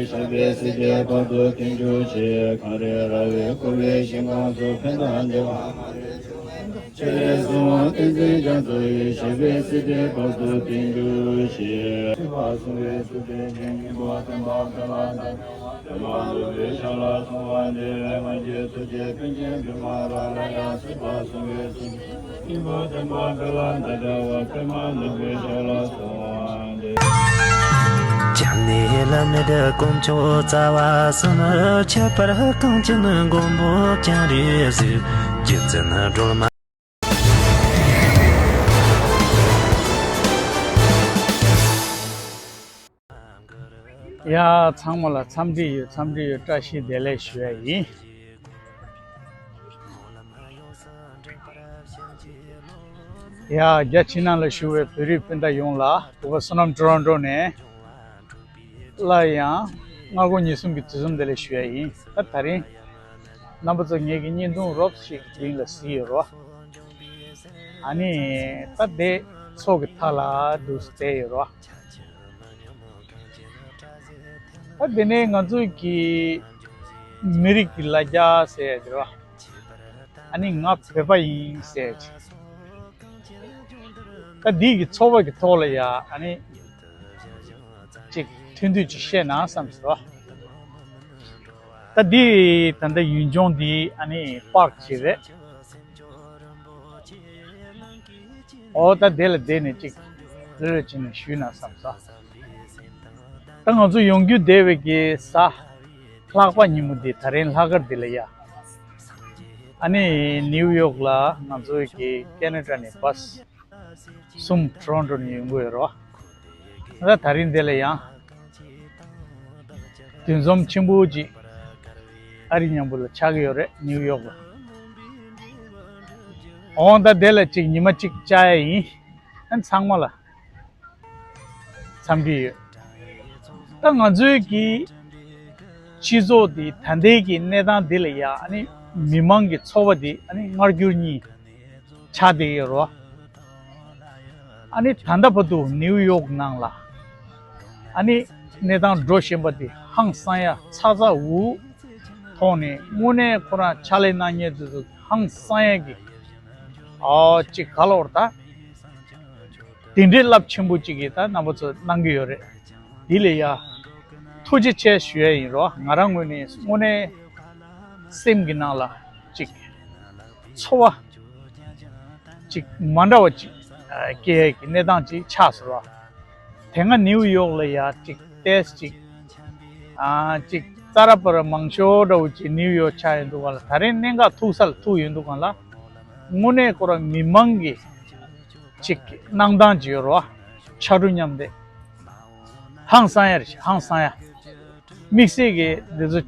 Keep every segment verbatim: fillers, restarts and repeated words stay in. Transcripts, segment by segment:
ཞབས་པད་སྲིད་པའི་བར་དུ་བརྟན་གྱུར་ཅིག་གངས་རི་ར་བས་བསྐོར་བའི་ཞིང་ཁམས་སུ་ཕན་དང་བདེ་བ། ཆེ་རེ་སོང་བ་བསྟན་འཛིན་རྒྱ་མཚོ་ཡི་ཞབས་པད་སྲིད་པའི་བར་དུ་བརྟན་གྱུར་ཅིག་ཐུབ་པ་གསུང་བའི་ཚུལ་དེ་ཉན་གྱི་འགོ་བསྟན་པ་ཀ་ལ་དང་། ལ་ལུ་བའི་ཞབས་ལ་སོང་བ་འདི་ང་རྒྱལ་ཐུགས་རྗེ་ཕན་ཆད་འདུས་མ་ར་ལ་ཡང་སྲིད་པ་སོང་བའི་ཚུལ་ཉིན་མོ་བསྟན་པ་ཀ་ལ་ད་འདྲ་བ་པད་མ་ལུ་བའི་ཞབས་ལ་སོང་བ་འདི། ཁྱབ་ནས་བླ་མེད་དཀོན་མཆོག་རྩ་བ་གསུམ། ཁྱབ་པར་གང་ཅན་མགོན་པོ་ཀྱང་རེ་གཟིགས། རྗེ་བཙུན་སྒྲོལ་མ། ཡ། ཚང་མ་ལ་འཚམས་འདྲི་ཡོད། འཚམས་འདྲི་ཡོད། བཀྲ་ཤིས་བདེ་ལེགས་ཞུ་ཡ་ཡིན། ཡ། རྒྱ་ཕྱི་ནང་ལ་བཞུགས་པའི་བོད་རིགས་སྤུན་ཟླ་ཡོངས་ལ་བོད་པ་བསོད་ནམས་ཊོ་རོན་ཊོ་ནས་སླར་ཡང་སྔ་དགོང་ཉིན་གསུམ་གྱི་དུས་གསུམ་བདེ་ལེགས་ཞུ་ཡ་ཡིན། ད་ད་རིང་རྣམ་པ་ཚོ་ངེད་ཀྱི་བརྙན་ཐུང་རོབ་ཞིག་རིང་ལ་གཟིགས་ཡོད་རོ། ཨ་ནི་ད་དེ་ཚོགས་ཀྱི་མཐའ་ལ་འདུག་བསྡད་ཡོད་རོ། ད་དེ་ནས་ང་ཚོའི་གི་མི་རིགས་ཀྱི་ལ་རྒྱ་ཟེར་ཡ་དེ་རོ། ཨ་ནི་ང་བོད་པ་ཡིན་ཟེར་ཅིག་ད་འདི་གི་ཚོགས་པ་གི་ཐོག་ལ་ཡ་ཨ་ནི་ཅིག་ཐུང་ཐུང་ཅིག་བཤད་ན་བསམ་སོང་། ད་འདི་ད་ལྟ་ཡུལ་ལྗོངས་འདི་ཨ་ནི་པཱརྐ་ཅིག་རེད། ཨོ་ད་དེ་ལ་བསྡད་ནས་ཅིག་ལྷོད་ལྷོད་བྱས་ནས་ཞུས་ན་བསམ་སོང་། ད་ང་ཚོ་ཡོང་རྒྱུ་བསྡད་པའི་གི་གཟའ་ལྷག་པ་ཉིན་མོ་འདི་ད་རིང་ལྷག་དཀར་འདི་ལ་ཡ། ཨ་ནི་ནིའུ་ཡོག་ལ་ང་ཚོའི་གི་ཁེ་ན་ཌ་ནས་བྷ་སི་གསུམ་ཊོ་རོན་ཊོ་ནས་ཡོང་གི་ཡོད་རེད་བ། ད་ད་རིང་འདི་ལ་ཡང་འདུ་འཛོམས་ཆེན་པོ་ཅིག་ཨ་རི་མཉམ་པོ་ལ་ཆགས་ཀྱི་ཡོད་རེད། ནིའུ་ཡོག་ལ། འོང་ད་དེ་ལ་ཅིག་ཉི་མ་གཅིག་བཅར་ཡ་ཡིན། ཨ་ཚང་མ་ལ་འཚམས་འདྲི་ཡོད། ད་ང་ཚོའི་གི་སྤྱི་ཚོགས་འདི་ད་ལྟའི་གི་གནས་སྟངས་འདི་ལ་ཡ་ཨ་ནི་མི་མང་གི་འཚོ་བ་འདི་ཨ་ནི་མངར་སྐྱུར་གཉིས་ཆགས་བསྡད་ཡོད་རེད་བ། ཨ་ནི་ད་ལྟ་བར་དུ་ནིའུ་ཡོག་ནང་ལ་ཨ་ནི་གནས་སྟངས་འགྲོ་བཞིན་པ་འདི་ཧང་སང་ཡ་ཚ་ཚ་འུར་འུར་ཐོག་ནས་དངོས་གནས་ཁོ་རང་ཕྱག་ལས་གནང་མཁན་དེ་ཚོ་ཧང་སང་ཡ་གི་ཨ་ཅིག་ག་ལ་བར་ད། དེ་འདྲའི་རླབས་ཆེན་པོ་གཅིག་གིས་ད་རྣམ་པ་ཚོ་གནང་གི་ཡོད་རེད། འདི་ལ་ཡ་ཐུགས་རྗེ་ཆེ་ཞུ་ཡ་ཡིན་རོ། ང་རང་ངོས་ནས་དངོས་གནས་སེམས་ཀྱི་ནང་ལ་ཅིག་ཚོར་བ་ཅིག་མ་འདྲ་བ་ཅིག་སྐྱེ་ཡ་གི་གནས་སྟངས་ཅིག་ཆགས་སོང་རོ། དེ་སྔ་ནིའུ་ཡོག་ལ་ཡ་ཅིག་ཏེས་ཅིག་ཨ་ཅིག་ཙ་ར་པ་ར་མང་ཤོས་འདྲ་བོ་ཅིག་ནིའུ་ཡོག་ཆགས་ཡོང་དུས་སྒང་ལ་ད་རིང་གནད་འགག་ཐུག་ས་ལ་ཐུག་ཡོང་དུས་སྒང་ལ་དངོས་གནས་ཁོ་རང་མི་མང་གི་ཅིག་གི་གནང་སྟངས་ཅིག་ཡོད་རེད་བ། ཕྱར་གྲུ་མཉམ་འདེགས། ཧང་སང་ཡ་རེད། ཧང་སང་ཡ། དམིགས་བསལ་གྱི་འདི་ཚོ་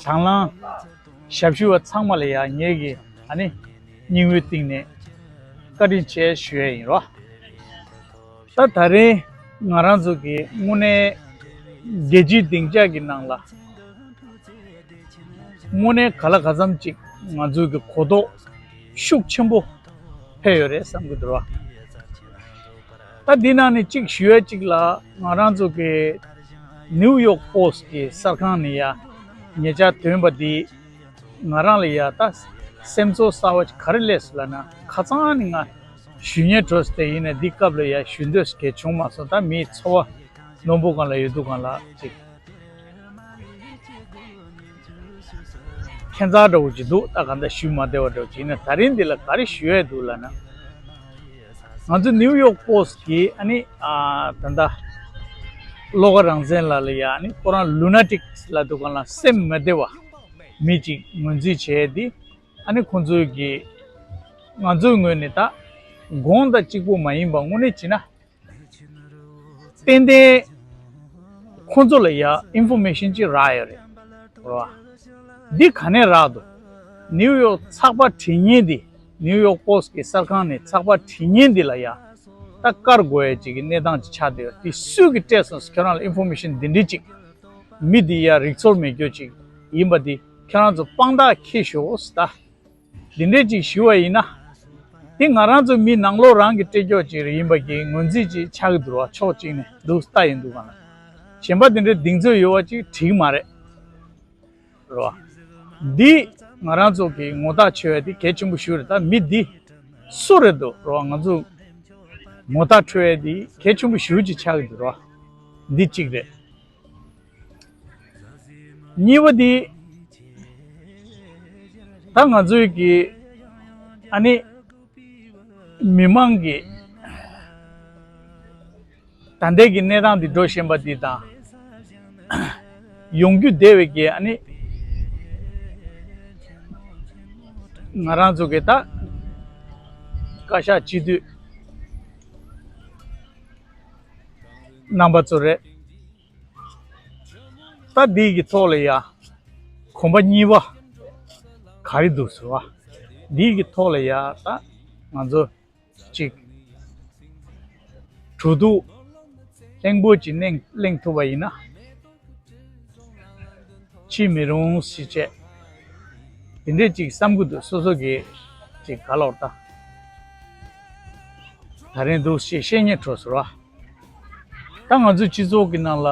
དང་བླངས་ཞབས་ཞུ་བ་ཚང་མ་ལ་ཡ་ངེད་ཀྱི་ཨ་ནི་སྙིང་དབུས་གཏིང་ནས་བཀའ་དྲིན་ཆེ་ཞུ་ཡ་ཡིན་རོ། ད་ད་རེས་ང་རང་ཚོ་གི་དངོས་གནས་རྒྱལ་སྤྱིའི་སྡིངས་ཆ་གི་ནང་ལ་དངོས་གནས་ག་ལ་ག་ཙམ་ཅིག་ང་ཚོའི་གི་གོ་རྟོགས་ཤུགས་ཆེན་པོ་ཕེབས་ཡོད་རེད་བསམ་གྱི་འདུག་ར། ད་འདི་ནང་ནས་གཅིག་ཞུ་ཡ་གཅིག་ལ་ང་རང་ཚོ་གི་ནིའུ་ཡོག་པོ་སི་ཊི་གི་གསར་ཁང་ནས་ཡ་ཉེ་ཆར་ཐོན་པ་འདི་ང་རང་ལ་ཡ་ད་སེམས་ཚོར་གསར་བ་ཅིག་ག་རེ་སླེབས་སོང་ལབ་ན། ཁ་སང་ནས་ང་ཞུ་སྙན་བྲོས་ཏེ་ཡིན་ན་འདི་སྐབས་ལ་ཡ་ཞུ་འདོད་སྐད་བྱུང་མ་སོང་། ད་མིའི་འཚོ་བ་རྣོན་པོ་སྒང་ལ་ཡོད་དུས་སྒང་ལ་ཅིག་ཁྱད་མཚར་འདྲ་བོ་ཅིག་འདུག་ད་གང་ལྟར་ཞུ་མ་བདེ་བ་འདྲ་བོ་ཅིག་ཡིན་ན། ད་རིང་འདི་ལ་ག་རེ་ཞུ་ཡས་འདུག་ལབ་ན། ང་ཚོ་ནིའུ་ཡོག་པོ་སི་ཊི་གི་ཨ་ནི་ཨ་ད་ལྟ་བློ་དགའ་རང་བཙན་ལགས་ལ་ཡ་ཨ་ནི་ཁོ་རང་ལུ་ན་ཊིག་ལབ་དུས་སྒང་ལ་སེམས་མི་བདེ་བ་མི་ཅིག་ངོས་འཛིན་བྱས་ཏེ། ཨ་ནི་ཁོང་ཚོའི་གི་ང་ཚོའི་ངོས་ནས་ད་དགོངས་དག་གཅིག་པོ་མ་ཡིན་པ་དངོས་གནས་བྱས་ན་ཏན་ཏན་ ཁོང་ཚོ་ལ་ཡ་ཨིན་ཕོར་མེ་ཤིན་ཅིག་རག་ཡོད་རེད། རེད་བ། འདི་ག་ནས་རག་འདུག་ནིའུ་ཡོག་ཚགས་པར་བྲིས་མཁན་འདི། ནིའུ་ཡོག་པོ་སི་ཊི་གི་གསར་ཁང་ནས་ཚགས་པར་བྲིས་མཁན་འདི་ལ་ཡ། ད་བཀར་དགོས་ཡ་ཅིག་གི་གནས་སྟངས་ཅིག་ཆགས་བསྡད་ཡོད། དེ་སུས་ཀྱིས་སྤྲད་སོང་ཁྱོད་རང་ལ་ཨིན་ཕོར་མེ་ཤིན་འདི་འདྲའི་ཅིག་མི་འདི་ཡ་རིག་ཚོར་མེད་རྒྱུ་ཅིག་ཡིན་པ་འདི་ཁྱོད་རང་ཚོ་དཔང་རྟགས་འཁྱེར་ཤོག་ཟེར་ད། འདི་འདྲས་ཅིག་ཞུ་བ་ཡིན་ན། འདི་ང་རང་ཚོ་མི་ནང་ལོགས་རང་གི་སྤྲད་རྒྱུ་ཅིག་ཡིན་པ་གི་ངོས་འཛིན་ཅིག་ཆགས་ཀྱི་འདུག་ར། ཕྱོགས་གཅིག་ནས་འདུག་ལྟ་ཡིན་འདུག་ག་ན། གཞན་པ་འདི་འདྲའི་གདེང་ཚོད་ཡོད་པ་ཅིག་འགྲིག་མ་རེད། རེད་བ། འདི་ང་རང་ཚོ་གི་ངོ་རྟགས་ཆོད་ཡ་འདི་གལ་ཆེན་པོ་ཞིག་རེད། ད་མི་འདི་སུ་རེད་འདུག་རེད་བ། ང་ཚོ་ངོ་རྟགས་ཆོད་ཡ་འདི་གལ་ཆེན་པོ་ཞིག་ཅིག་ཆགས་ཀྱི་འདུག་རེད་བ། འདི་གཅིག་རེད། གཉིས་པ་དེ། ད་ང་ཚོའི་གི་ཨ་ནི་མི་མང་གི་ད་ལྟའི་གི་གནས་སྟངས་འདི་འགྲོ་བཞིན་པ་འདི་དང་། ཡོང་རྒྱུ་བསྡད་པའི་གི་ཨ་ནི་ང་རང་ཚོ་གི་ད་བཀའ་ཤག་སྤྱི་འཐུས་རྣམ་པ་ཚོ་རེད། ད་འདི་གི་ཐོག་ལ་ཡ། གོམ་པ་གཉིས་པ་ག་རེ་འདུག་ཟེར་བ། འདི་གི་ཐོག་ལ་ཡ་ད་ང་ཚོ་གཅིག་གྲོས་བསྡུར་གླེང་པོ་ཅིག་གླེང་གླེང་ཐུབ་པ་ཡིན་ན། ཕྱིན་མི་རུང་ཟེར་བྱས། དེ་འདྲས་ཅིག་བསམ་གྱི་འདུག་སོ་སོ་གིས་ཅིག་ག་ལོར་ད། ད་རིང་འདུག་ཞེས་བཤད་སྙིང་བྲོ་ཟེར་བ། ད་ང་ཚོའི་སྤྱི་ཚོགས་ཀྱི་ནང་ལ།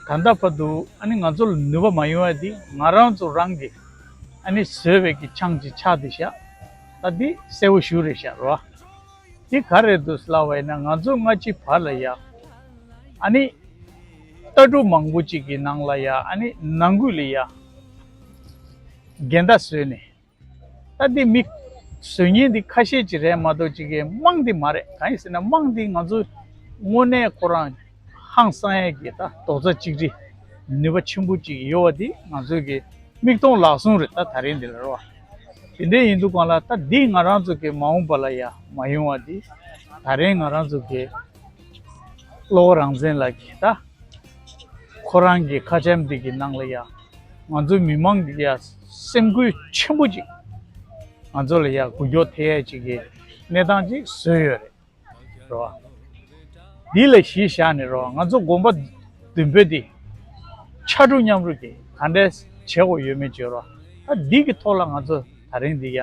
ད་ལྟ་བར་དུ་ཨ་ནི་ང་ཚོ་ལ་ནུས་པ་མ་ཡོང་བ་འདི་ང་རང་ཚོ་རང་གིས་ཨ་ནི་བཟོས་པའི་གི་ཆང་ཅིག་ཆགས་བསྡད་ཤག་ད་འདི་གསལ་པོ་ཞེ་དྲག་རེད་ཤག་རོ། འདི་ག་རེད་འདུག་ལབ་པ་ཡིན་ན་ང་ཚོ་སྔ་ཕྱི་བར་ལ་ཡ། ཨ་ནི། ལྟ་གྲུབ་མང་པོ་ཅིག་གི་ནང་ལ་ཡ་ཨ་ནི་ནང་ཁུལ་ལ་ཡ། འགལ་ཟླ་བཟོས་ནས། ད་འདི་མི་བཟོ་མཁན་འདི་ཁ་ཤས་ཅིག་རེད་མ་གཏོགས་ཅིག་གི་དམངས་འདི་མ་རེད། གང་ཡིན་ཟེར་ན་དམངས་འདི་ང་ཚོ་དངོས་གནས་ཁོ་རང་ཧང་སང་ཡས་ཀྱི་ད་རྡོག་རྩ་གཅིག་སྒྲིལ་ནུས་པ་ཆེན་པོ་ཅིག་ཡོད་པ་འདི་ང་ཚོའི་གི་མིག་མཐོང་ལག་ཟུང་རེད། ད་ད་རིང་འདི་ལ་རོ། དེ་འདྲ་ཡིན་དུས་གང་ལ་ད་འདི་ང་རང་ཚོ་གི་མ་འོངས་པ་ལ་ཡ་མ་ཡོང་བ་འདི་ད་རིང་ང་རང་ཚོ་གི་བློ་བཟང་རང་བཙན་ལགས་ཀྱིས་ད། ཁོ་རང་གི་ཁ་བྱམས་འདི་གི་ནང་ལ་ཡ། ང་ཚོ་མི་མང་གི་ཡ་སེམས་འགུལ་ཆེན་པོ་ཅིག་ང་ཚོ་ལ་ཡ་འགུལ་སྐྱོད་ཐེབས་ཡ་ཅིག་གི་གནས་སྟངས་ཅིག་བཟོས་ཡོད་རེད། རོ། འདི་ལ་གཞི་བཞག་ནས་རོ་ང་ཚོ་དགོན་པ་བདུན་པོ་འདི་ཕྱར་གྲུ་མཉམ་རུབ་ཀྱིས་ག་འདྲས་བྱེད་དགོས་ཡོད་མེད་བརྗོད་རོ། ད་འདི་གི་ཐོག་ལ་ང་ཚོ་ད་རིང་འདི་ཡ།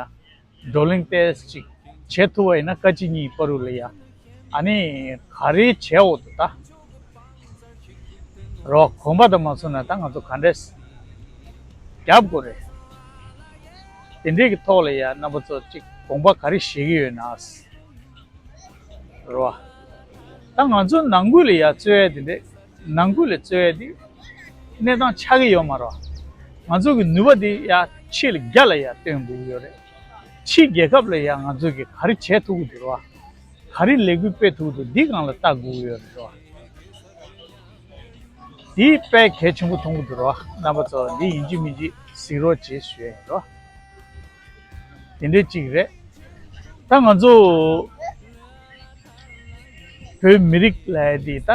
བགྲོ་གླེང་ཏོག་ཙམ་ཅིག་བྱེད་ཐུབ་པ་ཡིན་ན་བཀའ་སྤྱི་གཉིས་ཀྱི་བར་དུ་ལ་ཡ། ཨ་ནི་ག་རེ་བྱེད་འོ་དུ་ད། རོ་གོམ་པ་དང་མ་སོང་ན་ད་ང་ཚོ་ག་འདྲས་རྒྱབ་དགོས་རེད། དེ་འདྲས་ཀྱི་ཐོག་ལ་ཡ་རྣམ་པ་ཚོ་ཅིག་དགོངས་པ་ག་རེ་བཞེས་ཀྱི་ཡོད་ན། རོ། ད་ང་ཚོ་ནང་ཁུལ་ལ་ཡ་རྩོད་ཡ་དེ་འདྲས། ནང་ཁུལ་ལ་རྩོད་ཡ་དེ། གནས་སྟངས་ཆགས་ཀྱི་ཡོད་མ་རེད། ང་ཚོ་གི་ནུས་པ་དེ་ཡ་ཕྱི་ལ་རྒྱ་ལ་ཡ་སྟོན་དགོས་ཀྱི་ཡོད་རེད། ཕྱི་རྒྱལ་ཁབ་ལ་ཡ་ང་ཚོ་གི་ག་རེ་བྱེད་ཐུབ་ཀྱི་འདུག་རོ། ག་རེ་ལས་འགུལ་སྤེལ་ཐུབ་ཀྱི་འདུག་འདི་སྒང་ལ་ལྟ་དགོས་ཀྱི་ཡོད་རེད་རོ། འདི་དཔེ་གལ་ཆེན་པོ་མཐོང་གི་འདུག་རོ། རྣམ་པ་ཚོ་འདི་ཡིན་གཅིག་མིན་གཅིག་གཟིགས་རོགས་བྱེད་ཞུ་ཡ་ཡིན་རོ། དེ་འདྲའི་གཅིག་རེད། ད་ང་ཚོ་བོད་མི་རིགས་ལབ་ཡ་འདི་ད་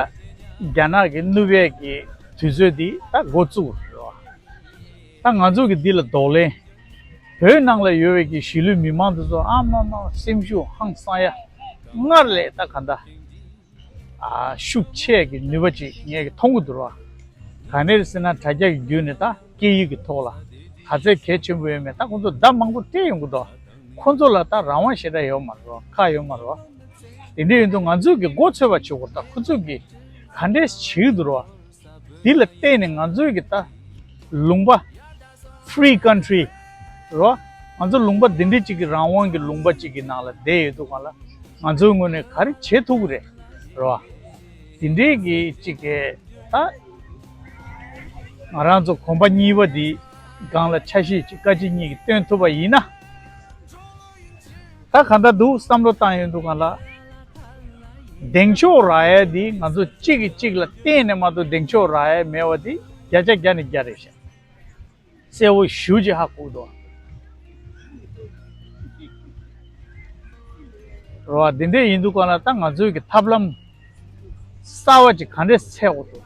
རྒྱ་ནག་གི་བསྣུབས་ཡས་ཀྱི་དུས་ཚོད་འདི་ད་འགོ་བཙུགས་རེད་བ། ད་ང་ཚོ་གི་འདི་ལ་གདོང་ལེན། བོད་ནང་ལ་ཡོད་པའི་གི་གཞིས་ལུས་མི་མང་དེ་ཚོ་ཨ་མ་མ་སེམས་ཤུགས་ཧང་སང་ཡ་སྔར་ལས་ད་ག་འདྲ། ཨ་ཤུགས་ཆེ་གི་ནུས་པ་ཅིག་ངས་གི་མཐོང་གི་འདུག་ར། ག་ནས་རེད་ཟེར་ན་དྲ་རྒྱ་གི་བརྒྱུད་ནས་ད་སྐད་ཡིག་གི་ཐོག་ལ་ག་ཚད་གལ་ཆེན་པོ་ཡོད་མེད་ད་ཁོང་ཚོ་ཟླ་མང་པོ་བལྟས་ཡོང་གི་འདུག་ཁོང་ཚོ་ལ་ད་རང་དབང་ཞེ་དྲག་ཡོད་མ་རེད་ར། ཁག་ཡོད་མ་རེད་ར། དེ་འདྲ་ཡིན་དུས་ང་ཚོས་གི་མགོ་ཚོད་པ་བྱེད་དགོས་རེད། ད་ཁོ་ཚོས་གི་ག་འདྲས་བྱེད་ཀྱི་འདུག་ར། འདི་ལ་བརྟེན་ནས་ང་ཚོས་གི་ད་ལུང་པ་free country རོ། ང་ཚོ་ལུང་པ་འདི་འདྲའི་གཅིག་གི་རང་དབང་གི་ལུང་པ་གཅིག་གི་ནང་ལ་བསྡད་ཡོད་དུས་གང་ལ་ང་ཚོའི་ངོས་ནས་ག་རེ་བྱེད་ཐུབ་ཀྱི་རེད་རོ། འདི་འདྲའི་གི་གཅིག་གི་ད་ང་རང་ཚོ་གོམ་པ་གཉིས་པ་འདི་སྒང་ལ་ཆ་ཤས་ཅིག་བཀའ་སྤྱི་གཉིས་ཀྱིས་སྟོན་ཐུབ་པ་ཡིན་ན། ད་ག་འདྲ་འདུག་བསམ་བློ་བཏང་ཡོང་དུས་གང་ལ། གདེང་འཇོག་རག་ཡ་འདི་ང་ཚོ་གཅིག་གིས་གཅིག་ལ་བརྟེན་ནས་མ་གཏོགས་གདེང་འཇོག་རག་ཡ་མེད་པ་འདི་བརྒྱ་ཆ་བརྒྱ་ནས་བརྒྱ་རེད་ཤག་གསལ་པོ་ཞེ་ཅིག་ཧ་གོ་འདུག་རོ། འདི་འདྲས་ཡིན་དུས་གང་ལ་ད་ང་ཚོའི་གི་ཐབས་ལམ་གསར་པ་ཅིག་ག་འདྲས་འཚོལ་དགོས་འདུག་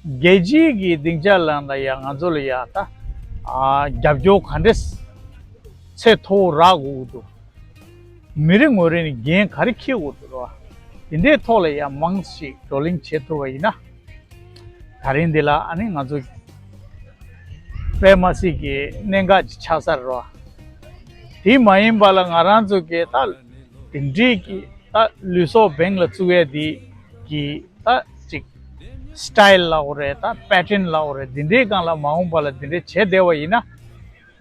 རྒྱལ་སྤྱིའི་གི་སྡིངས་ཆ་ལ་ཡ་ང་ཚོ་ལ་ཡ་ད་ཨ་རྒྱབ་སྐྱོར་ག་འདྲས་ཚད་མཐོ་བོ་རག་དགོས་ཀྱི་འདུག་མི་རེ་ངོ་རེ་ནས་འགན་ག་རེ་འཁྱེར་དགོས་འདུག་རོ། དེ་འདྲའི་ཐོག་ལ་ཡ་མང་ཞིག་བགྲོ་གླེང་བྱེད་ཐུབ་པ་ཡིན་ན། ད་རིང་འདི་ལ་ཨ་ནི་ང་ཚོ་དཔེ་མ་སྲིད་ཀྱི་གནད་འགག་ཅིག་ཆགས་ས་རེད་རོ། དེ་མ་ཡིན་པ་ལ་ང་རང་ཚོ་གི་ད་དེ་འདྲའི་གི་ད་ལུས་སྲོག་འབེན་ལ་བཙུགས་ཡས་དེ་གི་ད་ཅིག་སི་ཊའིལ་ལབ་དགོས་རེད། ད་པེ་ཊན་ལབ་དགོས་རེད། དེ་འདྲའི་སྒང་ལ་མ་འོངས་པ་ལ་དེ་འདྲའི་བྱས་བསྡད་པ་ཡིན་ན།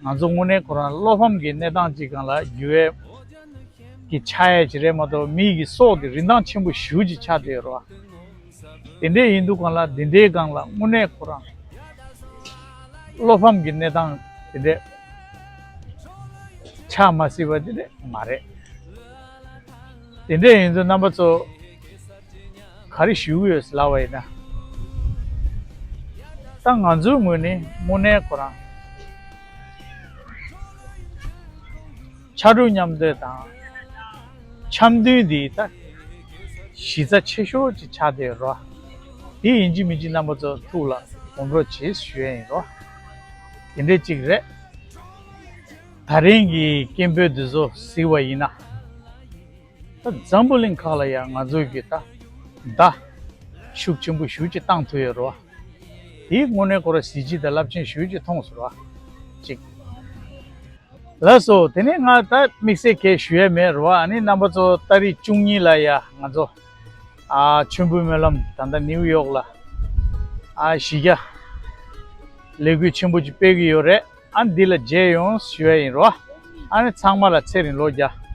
ང་ཚོ་དངོས་གནས་ཁོ་རང་བློ་ཕམ་གྱི་གནས་སྟངས་ཅིག་སྒང་ལ་འགྱུར་བའི་གི་ཆགས་ཡས་ཅིག་རེད་མ་གཏོགས་མི་གི་སྲོག་དེ་རིན་ཐང་ཆེན་པོ་ཞེ་པོ་ཅིག་ཆགས་བསྡད་ཡོད་རེད་བ། དེ་འདྲའི་ཡིན་དུས་སྒང་ལ་དེ་འདྲའི་སྒང་ལ་དངོས་གནས་ཁོ་རང་བློ་ཕམ་གྱི་གནས་སྟངས་དེ་འདྲས་ཆགས་མ་སྲིད་པ་དེ་འདྲས་མ་རེད། དེ་འདྲས་ཡིན་དུས་རྣམ་པ་ཚོ་ག་རེ་ཞུ་གི་ཡོད་ལབ་པ་ཡིན་ན། ད་ང་ཚོའི་ངོས་ནས་དངོས་གནས་ཁོ་རང་ཕྱར་གྲུ་མཉམ་འདེགས་དང་འཆམ་མཐུན་འདི་ད་གཞི་རྩ་ཆེ་ཤོས་ཅིག་ཆགས་བསྡད་ཡོད་རེད་བ། དེ་ཡིན་གཅིག་མིན་གཅིག་རྣམ་པ་ཚོ་ཐུགས་ལ་དགོངས་རོགས་བྱེད་ཞུ་ཡས་ཡིན་རོ། དེ་འདྲས་ཅིག་རེད། ད་རིང་གི་སྐད་འབོད་འདི་ཚོ་གཟིགས་པ་ཡིན་ན། ད་འཛམ་བུ་གླིང་ཁག་ལ་ཡང་ང་ཚོའི་གི་ད་བརྡ་ཤུགས་ཆེན་པོ་ཞེ་པོ་ཅིག་བཏང་ཐུབ་ཡོད་རེད་བ། དེའི་དངོས་གནས་ཁོ་རང་གཟི་བརྗིད་དང་རླབས་ཆེན་ཞེ་པོ་ཅིག་མཐོང་སོང་རེད་བ། ཅིག་ལགས་སོ། དེ་ནས་ང་ད་དམིགས་བསལ་གང་ཞུ་ཡས་མེད་རེད་བ། ཨ་ནི་རྣམ་པ་ཚོ་ཏ་རིག་བཅུ་གཉིས་ལ་ཡ་ང་ཚོ་ཨ་མཆོད་འབུལ་སྨོན་ལམ་ད་ལྟ་ནིའུ་ཡོག་ལ་ཨ་གཞི་རྒྱ་ལས་འགུལ་ཆེན་པོ་ཅིག་སྤེལ་གི་ཡོད་རེད། ཨ་འདི་ལ་མཇལ་ཡོང་ཞུ་ཡས་ཡིན་རོ། ཨ་ནི་ཚང་མ་ལ་ཚེ་རིང་ལོ་བརྒྱ།